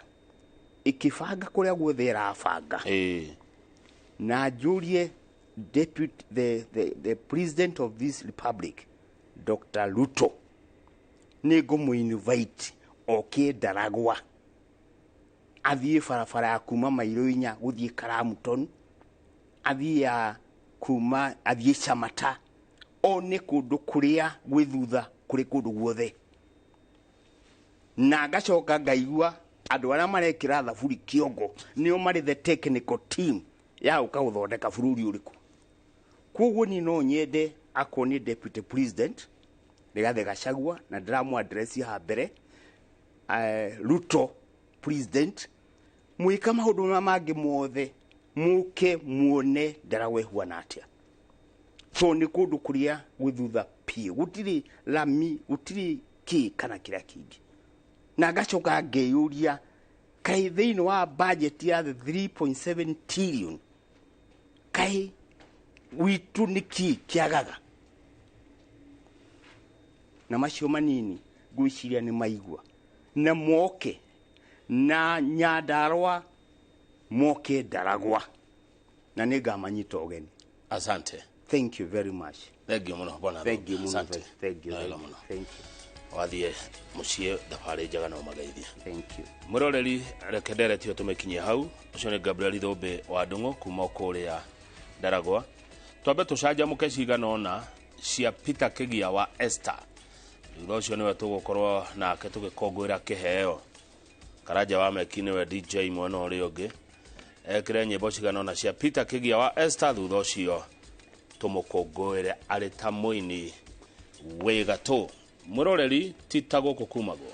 ĩkĩbanga kũrĩa guothe ĩrabanga, na njũrie deputy, the president of this republic Dr. Ruto, nĩ ngũmũ invite oke Ndaragwa, athiĩ barabara ya kuma Mairũ inya gũthiĩ Karamuton, athiĩ ya kuma athiĩ Chamata, one kũndũ kũrĩa gwĩ thutha kũrĩ kũndũ guothe. Na ngacoka ngaigua andũ arĩa marekĩra thaburi kĩongo nĩo marĩ the technical team ya gũka gũthondeka bũrũri ũrĩkũ. Koguo niĩ no nyende akorwo nĩ deputy president Rigathĩ Gachagua, na ndĩramũ address haha mbere, Ruto president, mwĩka maũndũ marĩa mangĩ mothe mũke muone Ndaragwa ĩhuana atĩa, tondũ nĩ kũndũ kũrĩa gwĩ thutha biũ, gũtirĩ lami, gũtirĩ kĩ kana kĩrĩa kĩngĩ. Na ngacoka ngeyũria kaĩ thĩinĩ wa budget ya 3.7 trillion kaĩ witũ nĩ kĩ kĩagaga? Na macio manini ngwĩciria nĩ maigua, na moke na Nyandarua, moke Ndaragwa, na nĩ ngamanyita ũgeni. Asante. Thank you very much. Thank you mũno bwana. Thank you mũno. Asante. Thank you. Wega mũno. Thank you. Wathiĩ mũciĩ, thabarĩ njega na ũmageithie. Thank you. Mwĩroreri, reke nderetio tũmĩkinyie hau. Ũcio nĩ Gabriel Thũmbĩ wa Ndung'u kuma kũrĩa Ndaragwa. Twambe tũcanjamũke cigana ũna cia Peter Kĩgia wa Esther. Thutha ũcio nĩwe tũgũkorwo nake tũgĩkũngũĩra kĩheo. Karanja wa Meki nĩwe DJ mwena ũrĩa ũngĩ, ekĩre nyĩmbo cigana ũna cia Peter Kĩgia wa Esther. Thutha ũcio tũmũkũngũĩre arĩ ta mũini wĩ gatũ. Mwĩroreri, ti ta gũkũ kumagwo.